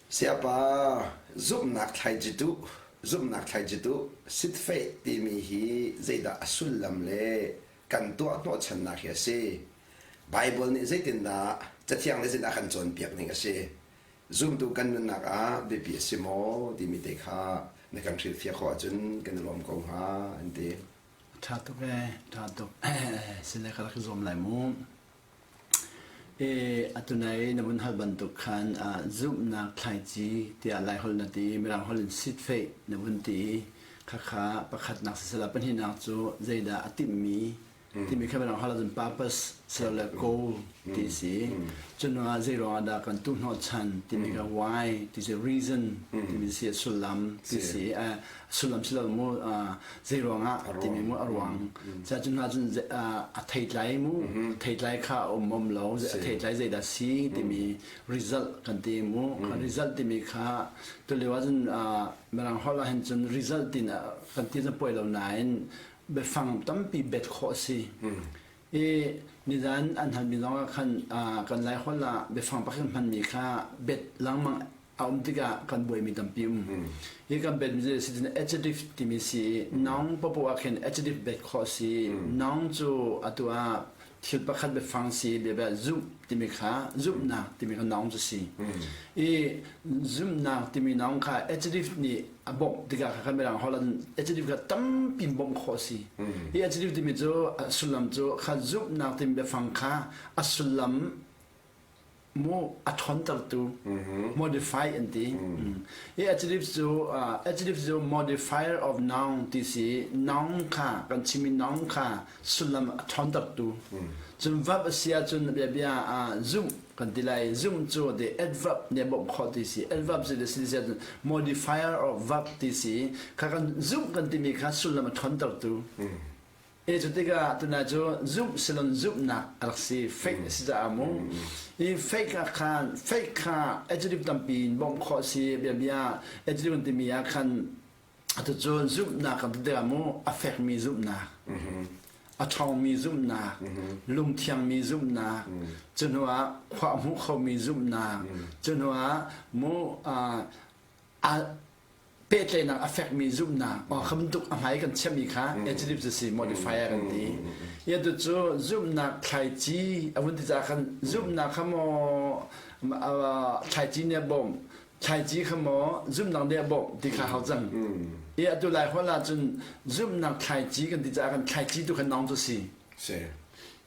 Sayapa, zumhnak thlaici tuh, zumhnak thlaici tuh, sitfeih timi hi zeidah a sullam le kan tuah hnawhchannak hi a si? Baibal nih zeitindah Cathiang nih zeitindah a kan cawnpiak ning a si? Zumtu kan nunnak ah biapi a si maw timi te kha na kan hrilhfiah khawh ahcun kan i lawm ko hnga an ti. Ṭha tuk ee, ṭha tuk. Sile ka rak i zuam lai mu. Atu nai na vun hal bantuk khan zumhnak thlaici tiah Laiholh na ti i Mirang holh in seed faith na vun ti i khakha pakhatnak siseh pahnihnak cu zeidah a timhmi timi kha Mirang holh ahcun purpose silole goal ti a si. Cu hnu ah zeiruang ah dah kan tuh hnawhchan timi kha why ti si reason timi si sullam ti si. Sullam si lo mu zeiruangah timi mu a ruang cu hna cun a theitlai mu theitlai kha a um um lo a theitlai zeidah si timi result kan ti mu result timi kha tulio ahcun mirang holh ah hin cun result tin kan ti cu poi lo nain biafang tampi bet khawh a si i nizan an halmi zong ah khan kan lai holh ah biafang pakhat hmanmi kha bet lengmang a um tikah kan buaimi tampi um. Hi kan bet mi si cun adjective timi si noun popo ah khin adjective bet khawh si. Noun cu atu ah thil pakhat biafang si bia zumh timi kha zumhnak timi kha noun cu si. I zumhnak timi noun kha adjective nih a bawmh tikah kha kan mirang holh an adjective kha tampi bawmh khawh si. Hi adjective timi cu a sullam cu kha zumhnak timi biafang kha a sullam mu a ṭhawntertu modify an ti. Hi adjective cu adjective cu modifier of noun ti si noun kha kan chimmi noun kha sullam a ṭhawntertu. Cun verb a si ahcun bia bia zumh kan ti lai zumh cu the adverb nih a bawmh khawh ti si adverb cu si si ahcun modifier of verb ti si kha kan zumh kan timi kha sullam a ṭhawntertu. E cu tikah tuna cu zumh silon zumhnak a rak si fake a si caah mu i fake ah khan fake kha adjective tampi in bawmh khawh si bia bia adjective an timi ah khan atu cun zumhnak kan ti tikah mu a fekmi zumhnak a ṭhawngmi zumhnak lungthiangmi zumhnak cu hnu ah khua a hmu khomi zumhnak cu hnu ah mu a pehtlaihnak a fekmi zumhnak kha bantuk a hmai kan chiahmi kha adjective cu si modifier kan ti ya tu cu zumhnak thlaici a vun ti caah khan zumhnak kha maw thlaici nih a bawmh thlaici kha maw zumhnak nih a bawmh ti kha hau cang i atu lai holh ah cun zumhnak thlaici kan ti caah kan thlaici tu kha noun cu si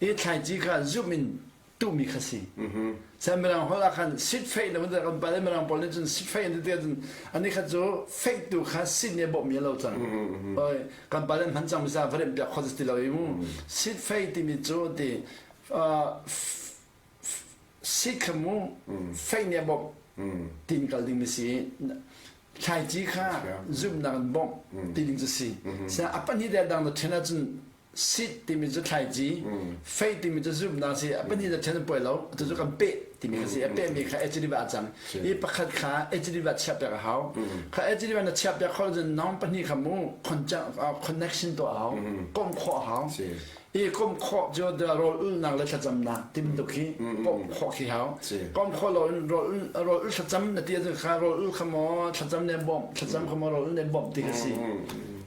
i thlaici kha zumh in tuhmi kha si. San Mirang holh ah khan sit feih na kan pale Mirang pawl nih cun sit feih an ti cun ani kha cu feih tu kha sit nih a bawmh mi lo cang. Oi kan pale hman cang mi sa varem piak kho ti lo i mu. Sit feih timi cu ti sit kha mu feih nih a bawmh tin kal ding mi si. Thlaici kha zumhnak in bawmh ti ding cu si. Sina a pahnih dang na then ahcun sit timi cu thlaici faith timi cu zumhnak si a pahnih na ṭhen puai lo atu cu kan peh timi kha si a pehmi kha HDB ah cang i pakhat kha HDB ah chiah piak a hau kha HDB na chiah piak khawh cun nong pahnih kha mu connection tuah a hau komh khawh a hau i komh khawh cu rawl ulnak le thlacamnak ti bantuk khi komh khawh khi hau komh khawh lo in rawl rawl ul thlacam na ti ahcun kha rawl ul kha maw thlacam ne bawmh thlacam kha maw rawl ul ne bawmh ti kha si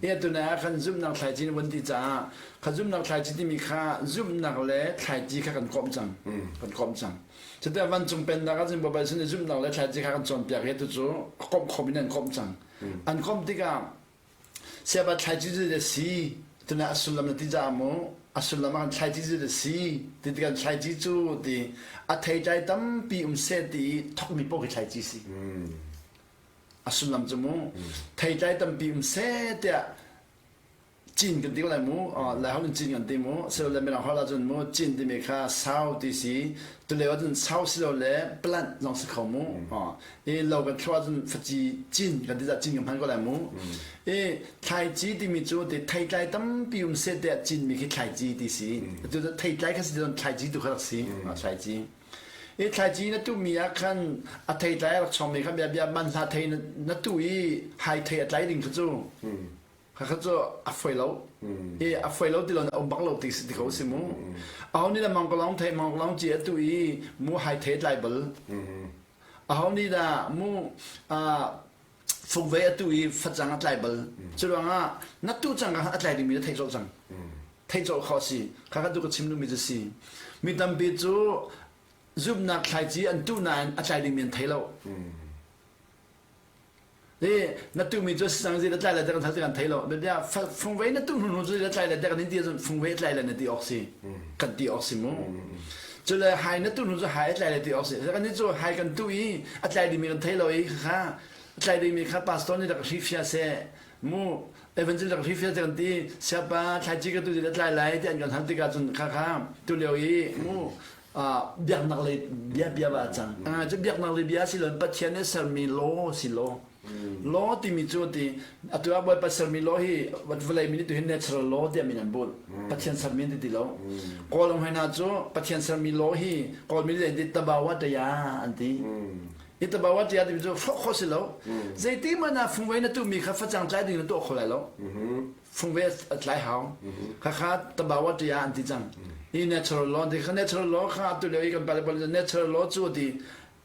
I atu ah khan zumhnak thlaici na vun ti caah kha zumhnak thlaici timi kha zumhnak le thlaici kha kan komh cang kan komh cang cuti vancung pennak ah cun Baibal sin zumhnak le thlaici kha kan cawnpiak i tu cu komh khom in an komh cang an komh tikah siapa thlaici cu le si tuna a sullam na ti caah mu a sullam ah kan thlaici cu le si ti tikah thlaici cu ti a theitlai tampi um seh ti thokmi paoh khi thlaici si A sullam cu mu theitlai tampi um seh tiah cin kan ti ko lai mu Laiholh in cin kan ti mu silole mirang holh ahcun mu cin timi kha sau ti si tulio ahcun sau silole plant zong si kho mu i lo kan thluah ahcun faci cin kan ti cin kan hman ko lai mu i thlaici timi cu ti theitlai tampi um seh tiah cinmi khi thlaici ti si atu theitlai kha si thlaici tu kha rak si thlaici I thlaici na tuhmi ah khan a theitlai a rak chawngmi kha bia bia man hla thei na tuh i hai thei a tlai ding kha cu kha kha cu a foi lo i a foi lo ti lo na um bak lo ti si ti ko si mu aho nih le mangkalong thei mangkalong ci a tuh i mu hai thei tlai bal. Aho nih dah mu fungvei a tu i facang a tlai bal. Cu ruangah na tu cang ka a tlai dingmi na theih colh cang. Theih colh khawh si. Kha kha tu ka chim duhmi cu si. Mi tampi cu zumhnak thlaici an tuh nain a tlai dingmi an thei lo. I na tuhmi cu si cang zi na tlai lai kan kan thei lo. Bia fungvei na tuh hnu hnu cu na tlai lai kan in ti ahcun fungvei tlai lai na ti awk si. Kan ti awk si mu. Cu le hai na tuh hnu cu hai a tlai lai ti awk si. Kan cu hai kan tuh i a tlai dingmi kan thei lo i kha a tlai dingmi kha pastor nih rak hrifia seh mu evangel rak hrifia seh kan ti siapa thlaici ka tu ti na tlai lai ti an kan hal tikah cun kha kha tu lio i mu biaknak lei bia bia va cang. Cu biaknak lei bia si lo Pathian nih sermi law si law. Law timi cu ti atu ah Bawipa sermi law hi vawlei mi nih tu hi natural law tiah min an bunh. Pathian sermi an ti ti lo. Kawl hoi hna cu Pathian sermi law hi Kawl mi nih tabawa taya an ti. Hi tabawa taya timi cu hrawh khawh si lo. Zeiti hmanh ah fungvei na tuhmi kha facang tlai ding na tuah kho lai lo. Fungve a tlai hau. Khakha tabawa tia an ti cang. Hi natural law ti kha natural law kha atu lio i kan pale pawl natural law cu ti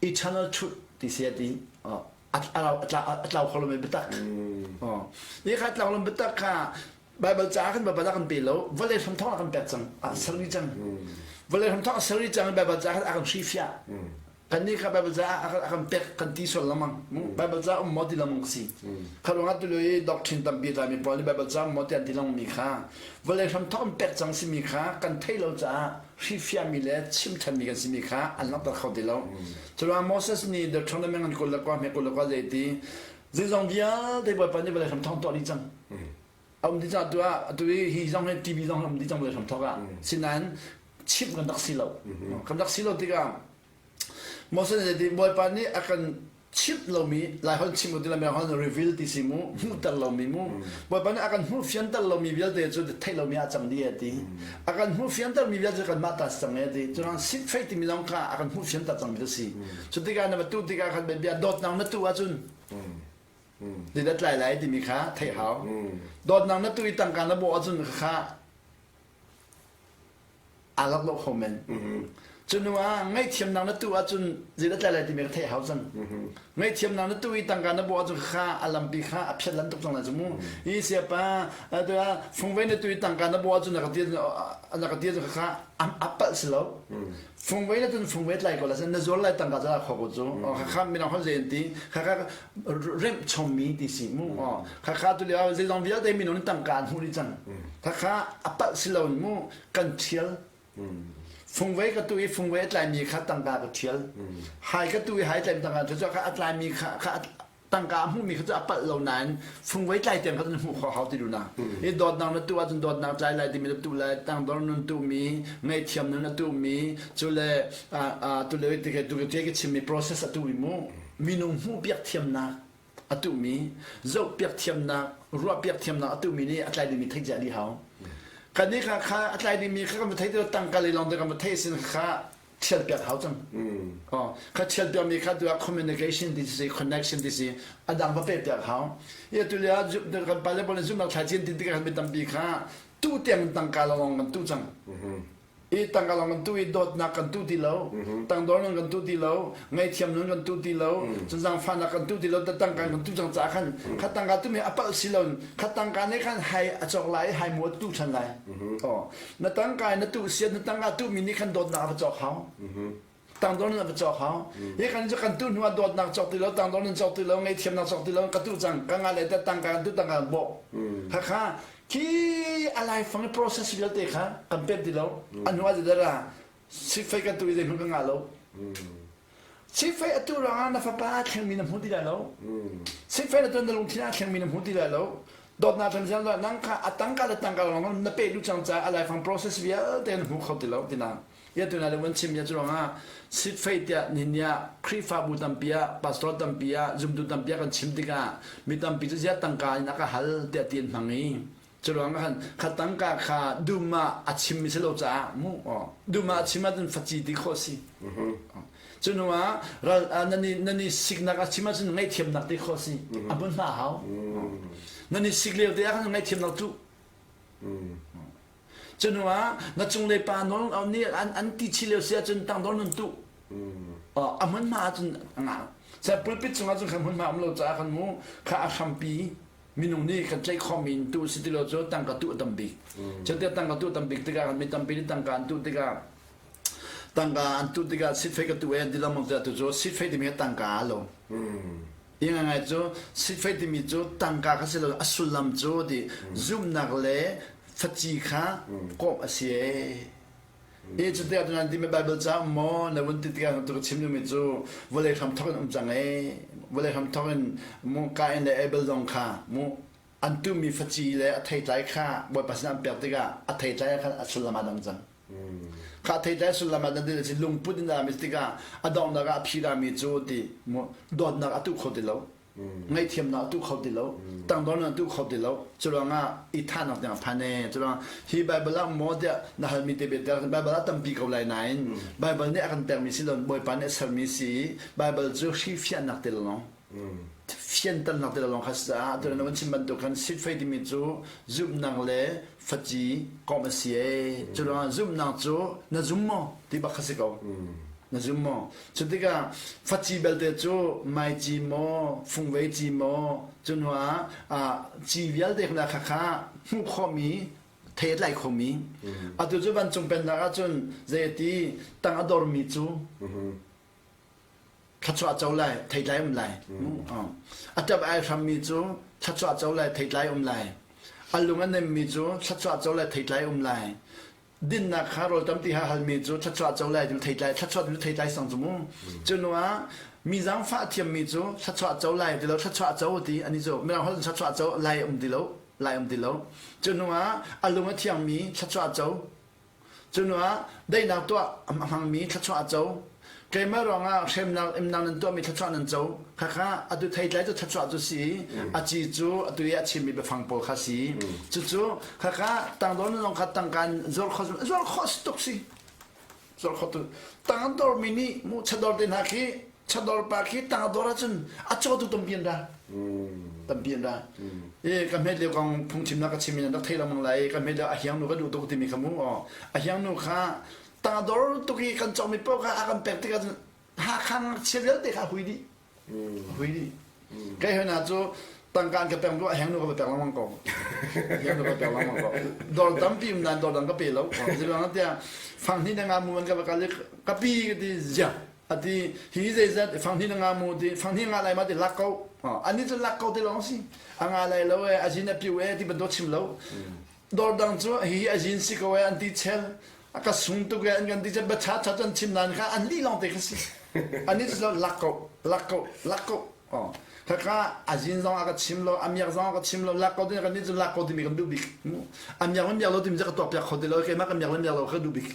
eternal truth ti si ti a tlau kho lomi biatak. Hi kha tlau lomi biatak kha Bible ca kan Bible kan pe lo vawlei hramthawk a kan pek cang a ser rih cang. Vawlei hramthawk a ser rih cang Bible ca khan a kan hrifiah. Kannih kha Bible ca a kan pek kan ti sual lengmang. Bible ca um maw ti lengmang si. Kha ruangah tulio i doctrine tampi tlami pawl nih Bible ca um maw ti an ti lengmang mi kha vawlei hramthawk in pek cang simi kha kan theih lo caah hrifiahmi le chim ṭhanmi kan simi kha an langhter kho ti lo. Curuangah Moses nih Deuteronomy ngan 21 hme 21 zei ti zeizong vialte Bawipa nih vawlei hramthawk tuah dih cang. A um dih cang atu ah atu i hi zong hi TV zong um dih cang vawlei hramthawk ah. Sinain chimh kan rak si lo. Kan rak si lo tikah Moses nih ti Bawipa nih a kan chimh lomi Laiholh chim ko ti lo holh reveal ti si mu hmuhter lomi mu Bawipa nih a kan hmuh fianter lomi vialte cu theih lomi ah cang dih ti a kan hmuh fianter mi vialte kan mah ta si cang e ti cunan sit fei timi zong kha a kan hmuh fianter cang mi si cu tikah na va tu tikah khan bia dawtnak na tu ahcun ni na tlai lai timi kha theih hau dawtnak na tu i tangka na bawh ahcun kha aa lak lo kho men. Cu hnu ah ngaihthiamnak na tuh ahcun zei dah tlai lai timi ka theih hau cang. Ngaihthiamnak na tuh i tangka na bawh ahcun kha a lampi kha a phiat lan tuk cang lai cu mu. Hi siapa atu ah fungvei na tuh i tangka na bawh ahcun na ka ti na ka ti ahcun kha a palh si lo. Fungvei na tun fungvei tlai ko la na zuar lai tangka cu kho ko cu. Kha kha minang hon zei an ti kha kha remh chommi ti si mu. Kha kha tu lio zeizong vialte minung tangka an hmuh dih cang. Kha kha a palh si lo mu kan ṭhial. Fungvei ka tu i fungvei a tlaimi kha tangka ka ṭhial. Hai ka tu i hai tlaimi tangka cu kha a tlaimi kha kha tangka a hmuhmi kha cu a palh lo nain fungvei tlai tiang kha na hmuh khawh hau ti lu na. Hi dawtnak na tuh ahcun dawtnak tlai lai timi na tuh lai, tangdor nun tuhmi, ngaihthiam nun a tuhmi, cu le tu le ti ke tu ke chimmi process a tuhmi mu minung hmuh piak thiamnak a tuhmi zohpiak thiamnak ruahpiak thiamnak a tuhmi nih a tlai dingmi theih cia dih hau kan nih kha kha a tlai dingmi kha kan va thei ti tangka lei lawng te kan va theih sin kha thial piak hau cang oh kha thial piak mi kha tu ah communication ti si connection ti si a dang va pe piak hau ya tu le kan pale pole zumnak thlai cin tin ti kan mi tampi kha tu tiang tangka lawng kan tu cang I tangka lawng kan tu i dawtnak kan tu ti lo, tangdor nun kan tu ti lo, ngaihthiam nun kan tu ti lo, cun zaangfahnak kan tu ti lo, tangka kan tu cang caah khan kha tangka tu mi a palh si lo kha tangka nih khan hai a cawk lai i hai mu a tu ṭhan lai. Oh, na tangka na tu sian na tangka tu mi nih khan dawtnak a va cawk hau. Tangdor nun a va cawk hau. Hi kan cu kan tu hnu ah dawtnak cawk ti lo, tangdor nun cawk ti lo, ngaihthiamnak cawk ti lo, ka tu cang, ka nga le tangka kan tu tangka kan bawh. Kha kha khi a laifang i process vialte kha kan pet ti lo a hnu ah zeidah sifei kan tu i zeihmanh kan ngah lo sifei atu ruangah na fapa aa thlengmi na hmu ti lai lo sifei na tuan na lungthin aa thlengmi na hmu ti lai lo dawtnak thleng siang nang kha a tangka le tangka lawng na peh duh cang caah a laifang process vialte na hmu kho ti lo tina ya tu na le wan chim ya cu ruangah sifei tiah nihin ah Khrihfabu tampi ah pastor tampi ah zumtu tampi ah kan chim tikah mi tampi cu ziah tangka in a ka hal tiah ti an hmang i cu ruang ah khan kha tangka kha dum ah a chimmi si lo caah mu dum ah a chim ahcun faci ti khawh si cu hnu ah ral nan i nan i siknak a chim ahcun ngaihthiamnak ti khawh si a hmun hma hau nan i sik lio te ah khan ngaihthiamnak cu Cu hnu ah na cunglei pa nawl nih an, an ti chih lio si ahcun tangdor nun tuh. A hmunhma ahcun a ngah. Sa pulpit chungah cun khan hmunhma um lo caah kan mu kha a hrampi minung nih kan tlaih khawhmi in tuh si ti lo cu tangka tuh a tam bik. Cuti tangka tuh tam bik tikah mi tampi nih tangka an tuh tikah Tangka an tuh tikah sitfei ka tuh e an ti lengmang tiah tu cu sitfei timi hi tangka a lo. Hi ngaingai cu sitfei timi cu tangka kha si lo a sullam cu ti zumhnak le faci kha kawmh a si ee. Hi cu tiah nan timi Bible ca um maw na vun ti tikah tu ka chim duhmi cu vawlei hram thawk in um cang ee. Vawlei hram thawk in mu Kain le Abel zong kha mu an tuhmi faci le a theitlai kha Bawipa sinah an pek tikah a theitlai ah khan a sullam aa dang cang. Kha theitlai sullam ah dan ti lungput in dah mi tikah a donghnak ah a phi mi cu ti mu dawtnak a tuh kho ti lo. Ngaihthiamnak a tuh kho ti lo. Tangdornak a tuh kho ti lo. Curuangah i thahnak tiang phan e. Curuang hi Bible ah maw tiah na halmi te bia Bible ah tampi ko lai nain Bible nih a kan pekmi si lo Bawipa nih a sermi si Bible cu hri fiannak te lawng fianternak te lawng kha si caah tu na van chim bantuk khan sitfei timi cu zumhnak le faci komh a si ee. Cu ruangah zumhnak cu na zum maw ti bak kha si ko. Na zum maw? Cu tikah faci belte cu maici maw, fungvei ci maw, cu hnu ah ci vialte kha kha kha hmuh khawhmi thei a tlai khomi. Atu cu vancung pennak ahcun zei a ti tang a dormi cu thluachuah co lai theitlai um lai a ṭap ai hrammi cu thluachuah co lai theitlai um lai a lung a nemmi cu thluachuah co lai theitlai um lai dinnak kha rawl tampi ha halmi cu thluachuah co lai cu theitlai thluachuah cu theitlai sang cu mu cu hnu ah mi zaangfah thiammi cu thluachuah co lai ti lo thluachuah co ti ani cu mirang holh thluachuah co lai um ti lo lai um ti lo cu hnu ah a lung a thiangmi thluachuah co Cuhnuah daihnak tuah a hmangmi thluachuah a co. Keimah ruangah hremnak imnak nan tuahmi thluachuah nan co. Khakha atu theitlai cu thluachuah cu si a ci cu atu i a chimmi biafang pawl kha si. Cucu khakha tangdor nan zong kha tangka in zuar kho zuar khawh si tuk si. Zuar kho tu. Tangdormi nih mu chador te hna khi chador pa khi tangdor ahcun a cawtu tampi an ra. Tampi an ra. E ka hmet lio kong phungchimnak ka chim in rak thei lengmang lai ka hmet lio a hiang nu ka duh tuk timi kha mu aw a hiang nu kha tangdor tuk i kan cawkmi paoh kha a kan pek tikah cun Hakha ngakchia vialte kha hui dih hui dih kai hna cu tangka an ka pek a hiang nu ka va pek lengmang ko hiang nu ka pek lengmang ko dor tampi um nan dor dang ka pe lo ziruang tiah fang hnih na nga mu an ka va kal i ka pi ka ti zia ati hi zeizat fang hnih na nga mu ti fang hnih nga lai ma ti lak ko ani cu lak ko ti lawng si a nga lai lo e a zin a piu e ti bantuk chim lo dor dang cu hi a zin si ko e an ti chel a ka sung tuk e an kan ti chel bacha cha chan chim nan kha an li lawng te kha si ani cu lak ko lak ko lak ko khaka a zin zong a ka chim lo a miak zong a ka chim lo lak ko ti kan ni cu lak ko timi kan duh bik a miak le miak lo timi cu ka tuak piak kho ti lo keimah ka miak le miak lo ka duh bik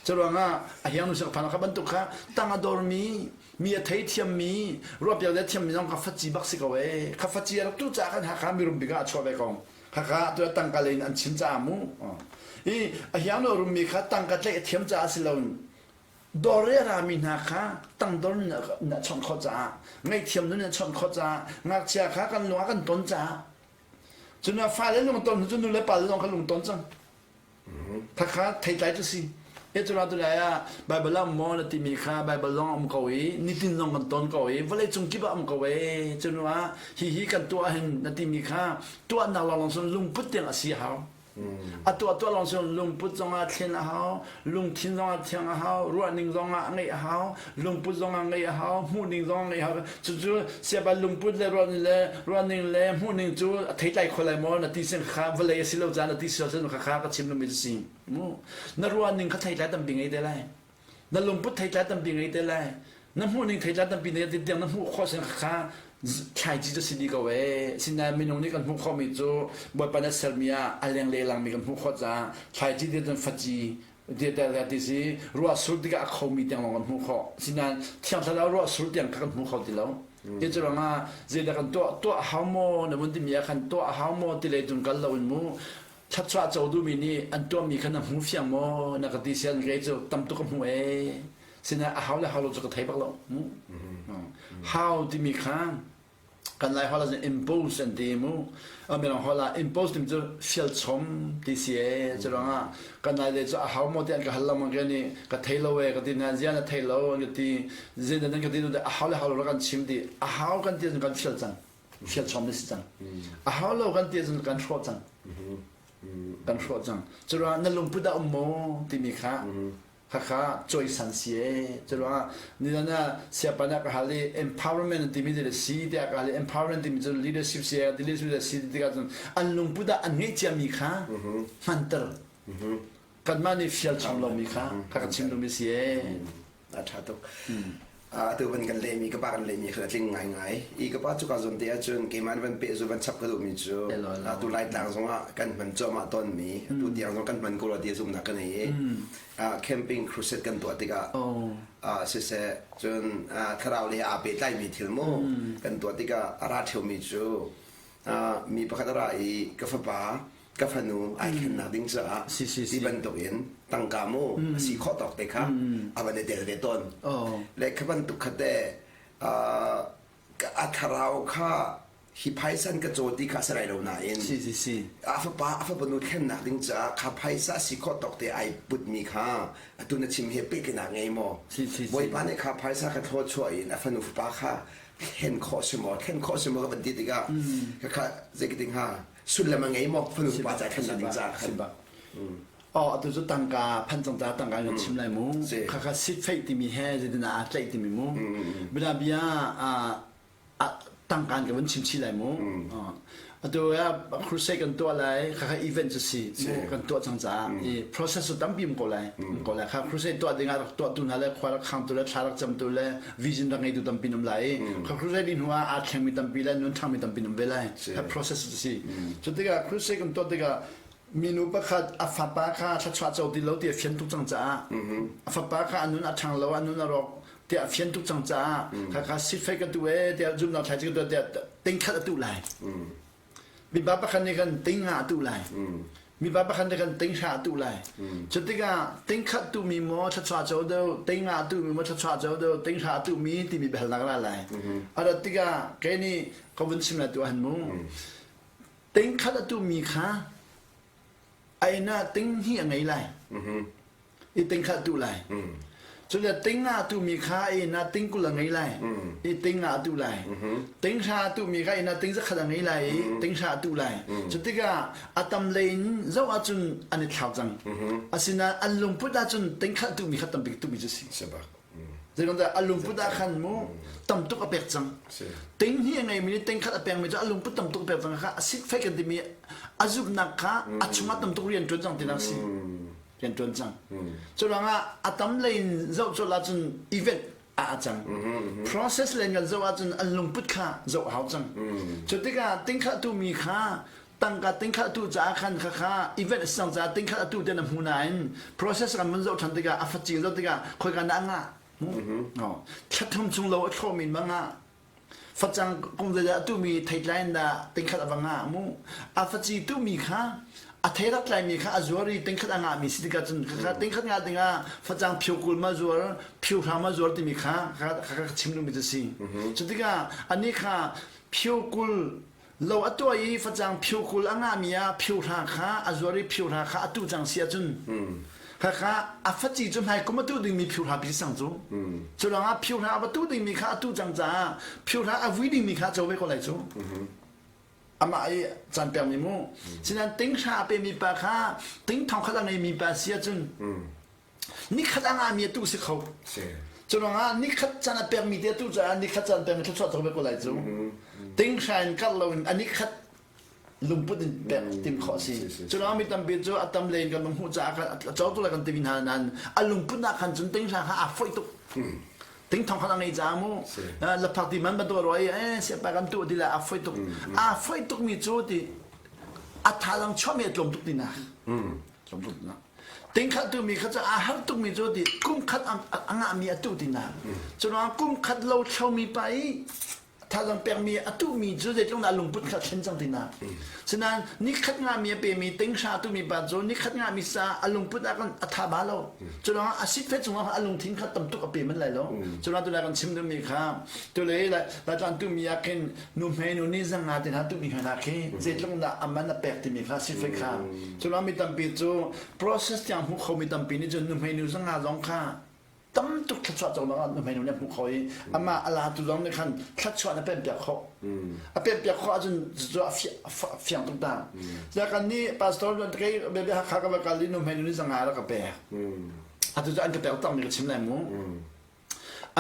Curuangah a hiangnu siangphan kha bantuk kha tang a dormi, mi a theithiammi, ruahpiak le thiammi zong kha faci bak si ko ee. Kha faci a rak tu caah khan Hakha mirum bik ah a chuah ve ko. Khakha tu tangka lei in an chim caah mu. I a hiangnu a rummi kha tangka tlaih a thiam caah si loin dawr i a rami hna kha tangdor in a chawnh khawh caah ngaihthiam nun in a chawnh khawh caah ngakchia kha kan lung ah kan ton caah cun fale lung ton cu nu le pa zong kha lung ton cang Khakha theitlai cu si. Ecura tu lai ah Bible ah maw na timi kha Bible zong um ko i nitin zong kan ton ko i vawlei cung kip ah um ko e cunu ah hihi kan tuah hin na timi kha tuahnak lawnglawng sun lungput tiang a si a hau. A tuah tuah lawng sun lungput zong ah thlen a hau, lungthin zong ah thiang a hau, ruahning zong ah ngeih a hau, lungput zong ah ngeih a hau, hmuhning zong ah ngeih a hau. Cucu siapa lungput le ruahning le ruahning le hmuhning cu a theitlai kho lai maw na ti sin kha vawlei a si lo caan na ti si lo kha kha ka chim lomi si mu na ruahning kha theitlai tampi ngei te lai na lungput theitlai tampi ngei te lai na hmuhning theitlai tampi ngei te tiang na hmuh khawh sin kha thlaici cu si dih ko ee sinain minung nih kan hmuh khawhmi cu Bawipa na sermi ah a leng le langmi kan hmuh khawh caah thlaici ti cun faci ti si ruah sur tikah a khomi tiang lawng kan hmuh khawh sinain thiang thlarau ruah sur tiang kha kan hmu kho ti lo ti cu ruangah zeidah kan tuah tuah hau maw na vun timi ah khan tuah hau maw ti lei cun kal lo in mu thluachuah co duhmi nih an tuahmi kha na hmu fiang maw na ka ti sian kei cu tam tuk ka hmu ee sinain a hau le hau lo cu ka thei bak lo mu hau timi kha. Kan Lai holh ah impose an ti mu. Mirang holh ah impose timi cu fialchom ti si ee. Cu ruangah kan Lai lei cu a hau maw ti an ka hal lengmang ke nih ka thei lo ee ka ti hna zian a thei lo an ka ti. Zin an ka ti a hau le hau lo rak kan chim ti. A hau kan ti ahcun kan fial cang. Fialchom na si cang. A hau lo kan ti ahcun kan hrawh cang. Kan hrawh cang. Cu ruangah na lungput ah um maw timi kha khakha cawisan si ee. Cu ruangah nizan ah siapa nih a ka hal i empowerment timi cu si tiah ka hal i empowerment timi cu leadership si ee leadership si tikah cun an lungput ah an ngeih ciami kha hmanter kanmah nih fial chom lomi kha kha ka chim duhmi si ee. A ṭha tuk. Atu van kan lehmi ka pa kan lehmi kha a tling ngaingai. I ka pa cu ka zawn te ahcun keimah nih van peh zu van chap ka duhmi cu atu Laitlang zongah kan hman cuahmah tawnmi atu tiang zong kan hman ko rua ti zumhnak ka nei i camping crusade kan tuah tikah siseh cun thlarau lei aa pehtlaimi thil mu kan tuah tikah a ra ṭheumi cu mi pakhat a ra i ka fapa ka fanu ai thlennak ding caah ti bantuk in tangka mu a si khawh tawk te kha a van i tel ve tawn. Le kha bantuk kha te a thlarau kha hi phaisa ka caw ti kha a si lai lo nain a fapa a fapa nu thlennak ding caah kha phaisa a si khawh tawk te ai putmi kha atu na chim he pehtlaihnak ngei maw? Bawipa nih kha phaisa kha thlaw chuah in a fanu fapa kha thlen khawh si maw thlen khawh si maw ka van ti tikah kha zei hnga sullam a ngei maw fanu pa ca thlennak ding caah khan Oh, atu cu tangka phan cang ca tangka kan chim lai mu. Khakha sit feih timi he zeitin aa tlaih timi mu. Bia bia tangka kan van chim chih lai mu. Atu ya crusade kan tuah lai khakha event cu si mu kan tuah cang caah i process cu tampi um ko lai. Um ko lai. Kha crusade tuah ding ah rak tuah tu hna le khua rak khang tu le thla rak cam tu le vision rak ngeitu tampi um lai i crusade hnu ah aa thlengmi tampi le nun ṭhangmi tampi um ve lai. Kha process cu si. Cu tikah crusade kan tuah tikah minu pakhat a fapa kha thluachuah co ti lo ti a fian tuk cang caah a fapa kha a nun a ṭhang lo a nun a rawk tiah a fian tuk cang caah khakha sifai ka tu ee tiah zumnak thlai ka tu tiah tingkhat a tuh lai. Mipa pakhat nih khan ting nga a tuh lai. Mipa pakhat nih khan ting hra a tuh lai. Cu tikah ting khat tuhmi maw thluachuah co deuh, ting nga a tuhmi maw thluachuah co deuh, ting hra a tuhmi timi biahalnak ra lai. A rat tikah kei nih ka vun chim lai tu han mu. Ting khat a tuhmi kha a inn ah ting hnih a ngei lai. I ting kha tu lai. Cun ting nga tumi kha inn ah ting 20 a ngei lai. I ting nga tu lai. Ting hra tumi kha inn ah ting zakhat a ngei lai i ting hra tu lai. Cu tikah a tam lei in zoh ahcun an i thlau cang. Asinain an lungput ahcun ting khat tumi kha tambik tumi cu si. Zeitindah a lungput ah khan mu tam tuk a pek cang. Ting hi a ngeimi nih ting khat a pekmi cu a lungput tam tuk a pek cang kha a sikfek kan timi a zumhnak kha a chungah tam tuk rian ṭuan cang tinak si. Rian ṭuan cang. Cu ruangah a tam lei in zoh colh ahcun event ah a cang. Process len kan zoh ahcun an lungput kha zoh a hau cang. Cu tikah tingkhat tumi kha tangka tingkhat atu caah khan khakha event a si cang caah tingkhat atu te na hmu nain process kan vun zoh ṭhan tikah a facing zoh tikah khoika na ngah thla thum chung lo a thlawhmi in va ngah facang kum zeizat a tuhmi theitlai in dah tingkhat a va ngah mu a faci tuhmi kha a thei rak tlaimi kha a zuar i tingkhat a ngahmi si tikah cun khakha tingkhat ngah dingah facang phio 20 ma zuar phio hra ma zuar timi kha kha chim duhmi cu si cu tikah anih kha phio 20 Lo a tuah i facang phio 20 a ngahmi ah phio hra kha a zuar i phio hra kha a tuh cang si ahcun khakha a faci cu hmai kum a tuh dingmi phio hra pi sang cu. Cu ruangah phio hra a va tuh dingmi kha a tuh cang caah phio hra a vui dingmi kha a co ve ko lai cu. Amah i caan pekmi mu. Sinain ting hra a pemi pa kha ting thong khat a ngeimi pa si ahcun nikhat a ngahmi a tuh si kho. Cu ruangah nikhat caan a pekmi te tu caah nikhat caan pekmi thluachuah tuk ve ko lai cu. Ting hra in karh loin a nikhat lungput in pek tim khawh a si. Cu ruangah mi tampi cu a tam len kan hmuh caah a co tuk lai kan timi hna nain a lungput nak khan cun ting hra kha aa foih tuk. Ting thong khan a ngei caah mu laphak ti man bantuk a ruah i eh siapa kan tuah ti le aa foih tuk. Aa foih tuk mi cu ti a thazaang chuahmi a tlawm tuk tinak. Tlawm tuk tinak. Tingkhat tumi kha cu aa har tukmi cu ti kum khat a ngahmi a tuh ti na. Cu ruangah kum khat lo thlomi pa i Thazang pekmi a tuhmi cu zeitluk dah lungput kha thlen cang tina. Sinain nikhat ngami a pemi tinghra a tuhmi pa cu nikhat ngami sa a lungput ah kan a tha ba lo. Cu ruangah a sitfet cungah a lungthin kha tam tuk a pe man lai lo. Cu ruangah tulai kan chim duhmi kha tulei Laitlang tuhmi ah khin nu hmei nu nih zanga te hna tuhmi hna khi zeitluk dah a man a pek timi kha sitfet kha. Cu ruangah mi tampi cu process tiang hmu khomi tampi nih cun nu hmei nu zanga zong kha tam tuk thluachuah cawk ah nuhmei nu nih a hmuh kho i amah a latu zong nih khan thluachuah na pempiak khawh a pempiak khawh ahcun cu a fiang tuk ta za kan nih pastor kei bebe hakha ka va kal i nuhmei nu nih zanga rak ka pek atu cu an ka pek tak mi ka chim lai mu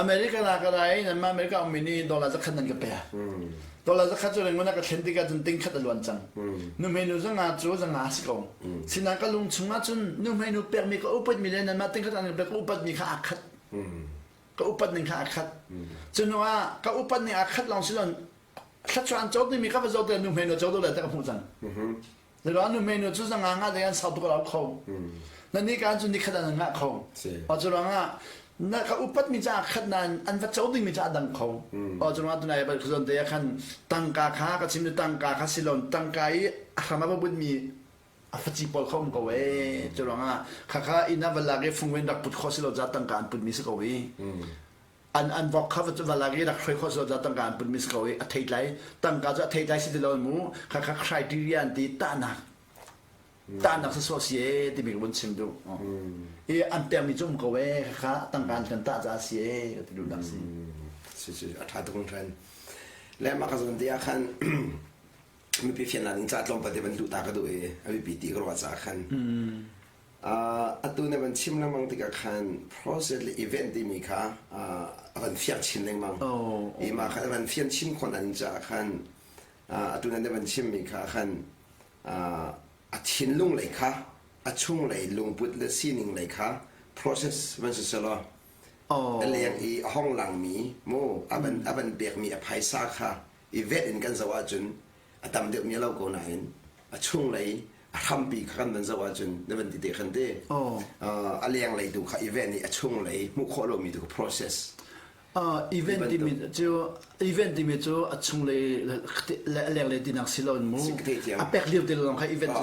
America la ka rai nan ma America ummi nih dollar zakhat nan ka pek dollar zakhat cu rengun ka thlen tikah cun ting khat a luan cang nuhmei nu zanga cu zanga si ko Sinain ka lung chungah cun nuhmeinu pekmi ka upatmi le nanmah tingkhat an ka upatmi kha aa khat. Ka upat ning kha aa khat. Cu hnu ah ka upat ning aa khat lawng si lo thluachuah an co timi ka va zoh tikah nuhmeinu co deuh lai ti ka hmuh cang. Zeilo nuhmeinu cu zanga ngah ding an sau tuk a rau kho. Na ni kaan cu nikhat an ngah kho. Cu ruangah na ka upatmi caah khat nain an va co dingmi caah dang kho. O cu ruangah tunai bal zawn te ah khan tangka kha ka chim tangka kha si lo tangka i a hram a va bunmi a faci pawl kha um ko ee cu ruangah khakha inn ah va lak i fungven rak put khawh si lo ca tangka an putmi si ko i an an vok kha va lak i rak hruai khawh si lo ca tangka an putmi si ko i a theitlai tangka cu a theitlai si ti lo mu khakha criteria an ti tahnak tahnak sawsawh si ee timi ka vun chim duh i an pekmi cu um ko ee khakha tangka an kan tah caah si ee ka ti duhnak si si si a ṭha tuk hringhran le mah ka zawn te ah khan mipi fiannak ding ca tlawmpal te van luh ta ka duh i a biapi ti ka ruah caah khan atu na van chim lengmang tikah khan process le event timi kha a van fiang chin lengmang i mah kha a van fian chin khawh nak ding caah khan atu na van chimmi kha khan a thinlung lei kha a chung lei lungput le sining lei kha process van si selaw a leng i a hong langmi mu a van a van pekmi a phaisa kha i vet in kan zoh ahcun a tam deuhmi a lo ko nain a chunglei a hrampi kha kan van zoh ahcun na van ti te khan te a lenglei tu kha event i a chunglei hmuh khawh lomi tu kha process Event timi cu event timi cu a chunglei le a lenglei tinak si lo in mu a pek lio te lawng kha event cu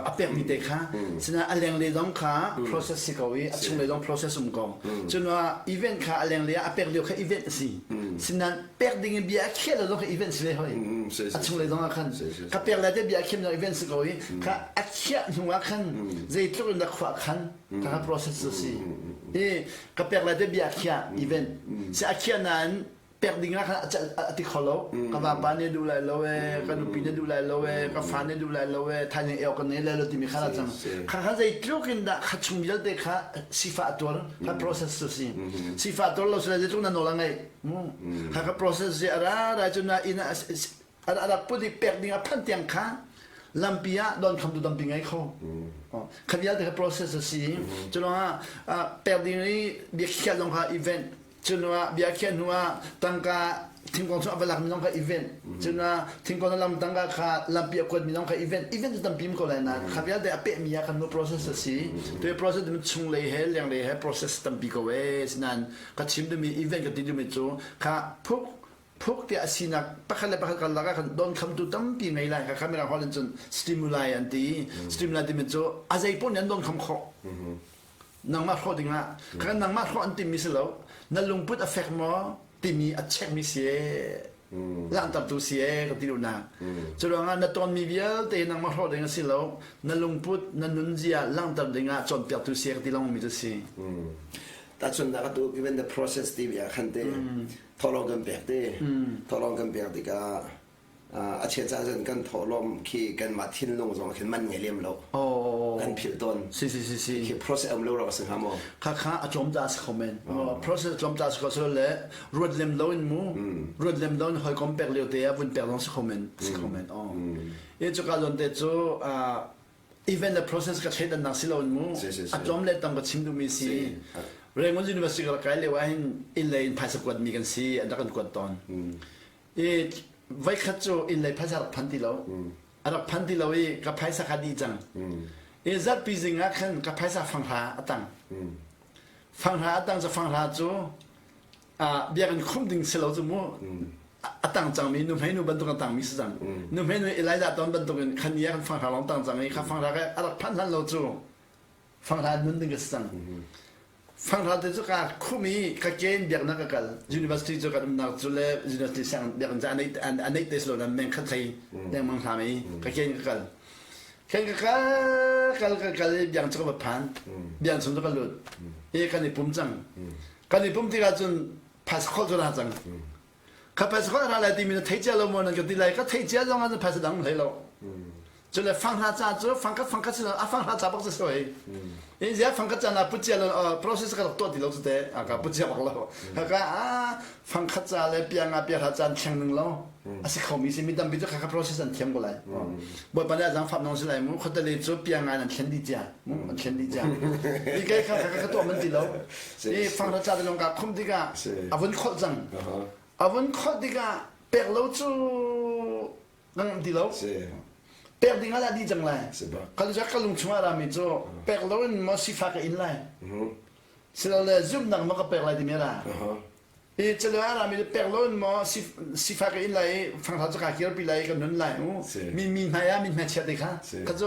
a pekmi te kha sinain a lenglei zong kha process si ko i a chunglei zong process um ko cun event kha a lenglei ah a pek lio kha event a si sinain pek ding in bia a khiah lo zong kha event si ve hoi a chunglei zong ah khan ka pek lai te bia a khiam zong event si ko i kha a khiah hnu ah khan zeitluk in na khuah khan kha process cu si i ka pek lai te bia a khiah event si a khiah nain pek ding ah khan a ti kho lo ka vapa nih duh lai lo e ka nupi nih duh lai lo e ka fa nih duh lai lo e thaizing eok kan nei lai lo timi kha la cang kha kha zeitluk in dah kha chung vialte kha sifah tuar kha process cu si sifah tuar lo sila zeitluk na nawl a ngeih Kha ka process hi a ra ra cu na inn ah a rak put i pek ding a phanh tiang kha lampi ah donkhamtu tampi ngei kho. Kha vialte kha process a si. Cu lawngah pek ding i biakhiah zong kha event. Cu hnuah biakhiah hnuah tangka thingkung chung a va lakmi zong kha event. Cu hnuah thingkung lam tangka kha lampi a kuatmi zong kha event. Event cu tampi ko lai na kha vialte a pehmi ah khan mu process a si. Tu process chunglei he lenglei he process tampi ko ee. Sinain ka chim duhmi event ka ti duhmi cu kha phuk phuk tiah a sinak pakhat le pakhat karlak ah khan donkhamtu tampi ngei lai kha mirang holh in cun stimuli an ti stimuli timi cu a zei paoh nih an donkham khawh nangmah hrawh dingah kha nangmah hrawh an timmi si lo na lungput a fek maw timi a chekmi si langhtertu si ee ka ti duhnak. Cu ruangah na tonmi vialte nangmah hrawh ding a si lo, na lungput, na nunzia langhter dingah cawnpiaktu si ka ti lengmangmi cu si. Tahchunhnak atu given the process ti ah khan te thawhlawm kan pek te thawhlawm kan pek tikah a chia ca cun kan thawhlawm khi kanmah thinlung zong khin man ngei lem lo kan philh tawn si si si si khi process um lo rawk a si hnga maw kha kha a tlawm ta a si kho men process tlawm ta a si kho so le ruat lem lo in mu ruat lem lo in hawikom pek lio te ah vun pek zong si kho men si kho men oh i cuka zawn te cu event le process ka thleidannak si lo in mu a tlawm le tam ka chim duhmi si Rangoon University ka kai lio ah hin inn lei in phaisa kuat mi kan si an rak kan kuat tawn i voikhat cu inn lei phaisa rak phan ti lo a rak phan ti lo i ka phaisa kha dih cang i zarhpi zing ah khan ka phaisa fanghra a tang fanghra a tang cu fanghra cu biakinn khumh ding si lo cu mu. a tang cangmi nuhmei nu bantuk a tangmi si cang. Nuhmei nu Elijah ton bantuk in khan ni ah kan fanghra lawng tang cang i kha fanghra ke a rak phanh hlan lo cu fanghra nun ding ka si cang. Fanghra te cu ka khum i ka ke in biaknak ka kal. University cu kan umnak cu le university sang biakinn cu a neih te si lo nan meng khat hlei dengmang hlam i ka ke in ka kal. Khen ka kal kal ka kal i biang cu ka va phan. Biang chung cu ka lut. I kan i pum cang. Kan i pum tikah cun phaisa kholh cu ra cang. Kha phaisa kholh ra lai timi na thei cia lo maw nan ka ti lai. Ka thei cia zong ah phaisa dang hlei lo. Cu le fanghra ca cu fangkhat fangkhat si a fanghra ca bak si so hei. In zia fangkhat ca na put cia lo process ka rak tuah ti lo cu te a ka put cia bak lo. Ka ka a fangkhat ca le pianga piahra ca an thleng ning lo. A si khomi si mi tampi cu kha kha process an thiam ko lai. Bawipa nih a zaangfah nong si lai mu khuatali cu pianga in an thlen dih cia. Mu an thlen dih cia. I kai kha kha ka tuah man ti lo. I fanghra ca te lawng ka khum tikah a vun kholh cang. A vun kholh tikah pek lo cu na ngamh ti lo. Pek ding ah dah dih cang lai. Ka ka lung chungah rami cu pek lo in maw sifak ka in lai. Silole zumhnak maw ka pek lai timi ra. I calo a rami cu pek lo in maw sifak ka in lai i fanghra cu ka kirpi lai i ka nun lai mu. Mi mi hmai ah min hmai chia te kha. Ka cu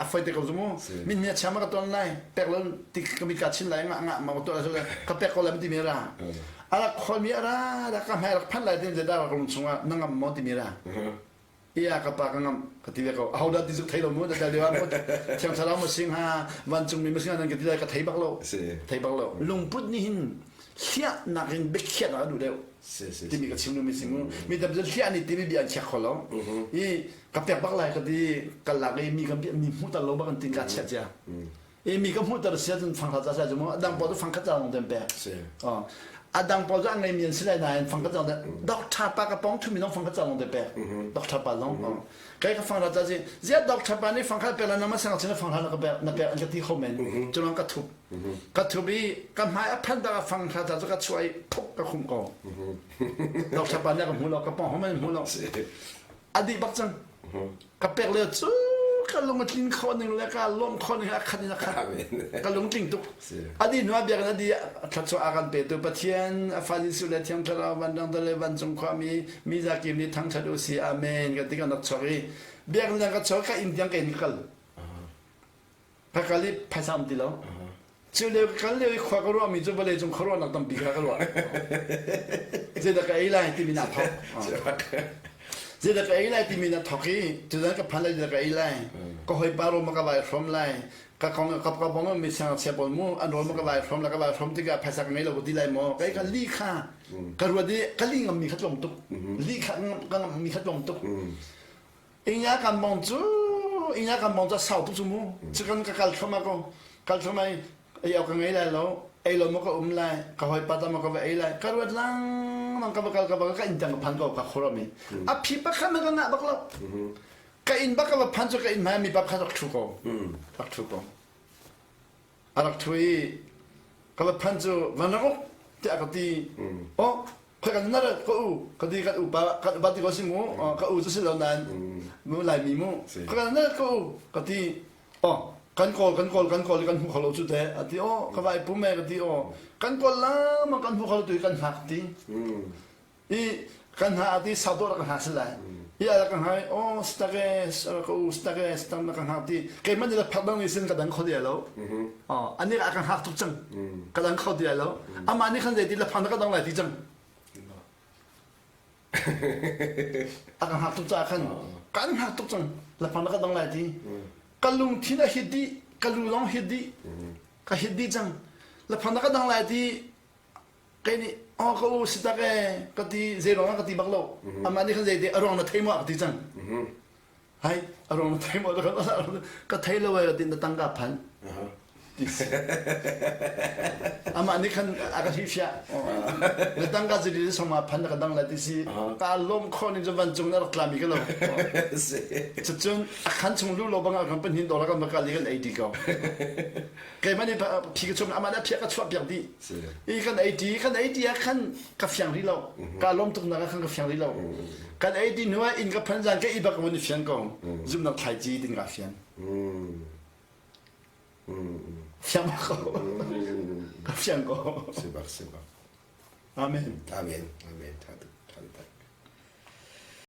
a foi te ko zu mu. Min hmai chia ma ka ton lai. Pek lo ti ka mit ka chin lai nga nga ma ka tuah lai ka pek ko lai timi ra. A rak kholmi a ra dah ka hmai rak phanh lai tin zeidah rak lung chungah na ngam maw timi ra. Iya ka pa ka ngam ka ti ve ko. Aho dah ti zuk thei lo mu da lio ah thiang thlarau ma sing ha vancung mi ma sing ha nan ka ti lai ka thei bak lo. Thei bak lo. Lungput nih hin hliahnak in biakhiahnak a duh deuh. Timi ka chim mi sing mu. Mi tam cu hliah nih timi bia an khiak kho lo. I ka pek bak lai ka ti kal lak i mi kan mi hmuh tal lo bak an tin ka chiah cia. I mi ka hmuhter si ahcun fangkhat ca sai cu mu a dang pawl cu fangkhat ca lawng te an pek. A dang pawl cu an ngeimi an si lai nain fangkhat ca lawng doctor pa ka pong thumi zong fangkhat ca lawng te pek. Doctor pa zong. Kai ka fangkhat ca si ziah doctor pa nih fangkhat pek la nama sang chin fangkhat na ka pek na pek an ka ti kho men. Cu lawng ka thup. Ka thup i ka hmai a phan tak a fangkhat ca cu ka chuah i phuk ka khum ko. Doctor pa nih ka hmu lo ka pong hom hmu lo. A dih bak cang. Ka pek lio cu ka lung a tlin kho ning le ka lawm kho ning a khat in a khat. Ka lung tling tuk. A dih hnu ah biakinn a dih thluachuah a kan petu Pathian a fa Jesuh le Thiang Thlarau vanrang le vancung khuami mi zakim nih thangṭhat u si. Amen. Ka ti kan rak chuak i biakinn ka chuak ka inn tiang ka inn ka kal. Ka kal i phaisa um ti lo. Cu lio ka kal lio i khua ka ruahmi cu vawlei cung khuaruahnak tampi kha ka ruah. Zeidah ka ei lai timi na thawk. Zeidah ka ei lai timi na thawk i tuzan ka phan lai zeidah ka ei lai. Ka hawipa rawl ma ka vai hrawm lai. Ka kong ka ka bong mi siangngakchia pawl mu an rawl ma ka vai hrawm lai ka vai hrawm tikah phaisa ka ngei lo ka ti lai maw. Kai ka li kha ka ruat i ka li ngammi kha tlawm tuk. Li kha ka ngammi kha tlawm tuk. Inya kan mong cu inya kan mong cu a sau tuk cu mu. Cukan ka kal thluahmah ko. Kal thluahmah i ei awk ka ngei lai lo. Ei lo maw ka um lai. Ka hawipa ta maw ka va ei lai. Ka ruat lengmang ka va kal ka va ka inn tiang ka phan ko ka khuaruahmi. A phi pakhat na ka ngah bak lo. Ka inn bak ka va phan cu ka inn hmai mi pa pakhat rak ṭhu ko. Rak ṭhu ko. A rak ṭhu i ka va phan cu van rak uk tiah ka ti. Oh khoi kan na ka u ka ti kan upa kan upa ti ko si mu ka u cu si lo nain mu laimi mu khoi kan na ka u ka ti oh kan kawl kan kawl kan kawl kan hmu kho lo cu te a ti oh ka vai pum e ka ti oh kan kawl lama kan hmu kho lo tu kan hngak ti i kan ha ti sau dawh ka hngak si lai i ala ka hngak oh stake ka u stake stam na ka hngak ti keimah nih phak dang ni sin ka dang kho ti lo oh ani a ka hngak tuk cang ka dang kho ti lo amah nih khan zei ti la phang na ka dang lai ti cang a ka hngak tuk caah khan kan hngak tuk cang la phang na ka dang lai ti ka lungthin a hit dih ka lu lawng hit dih ka hit dih cang la phang na ka dang lai ti kei nih oh ka u si tak e ka ti zei ruang ah ka ti bak lo amah nih khan zei ti a ruang na thei maw a ka ti cang Hai, a ruang na thei maw ka thei lo ai tin na tangka phan. Amah nih khan a ka hrilhfiah. Na tangka cu di song ah phan na ka dang lai ti si. Ka lawm kho ning cu vancung na rak tlami ka lo. Cucun a khan chung lu lo bang ah kan panhin dollar kan va kal i kan ei ti ko. Keimah nih phi ka chuak amah nih a phiah ka chuah piak dih. I kan ei ti kan ei ti ah khan ka fiang rih lo. Ka lawm tuk nak ah khan ka fiang rih lo. Kan ei ti hnu ah inn ka phan zan ka i bak vun i fiang ko. Zumnak thlaici tin ka fiang. Fiang bak ko. Ka fiang ko. Si bak si bak. Amen. Amen. Amen. Tha tuk.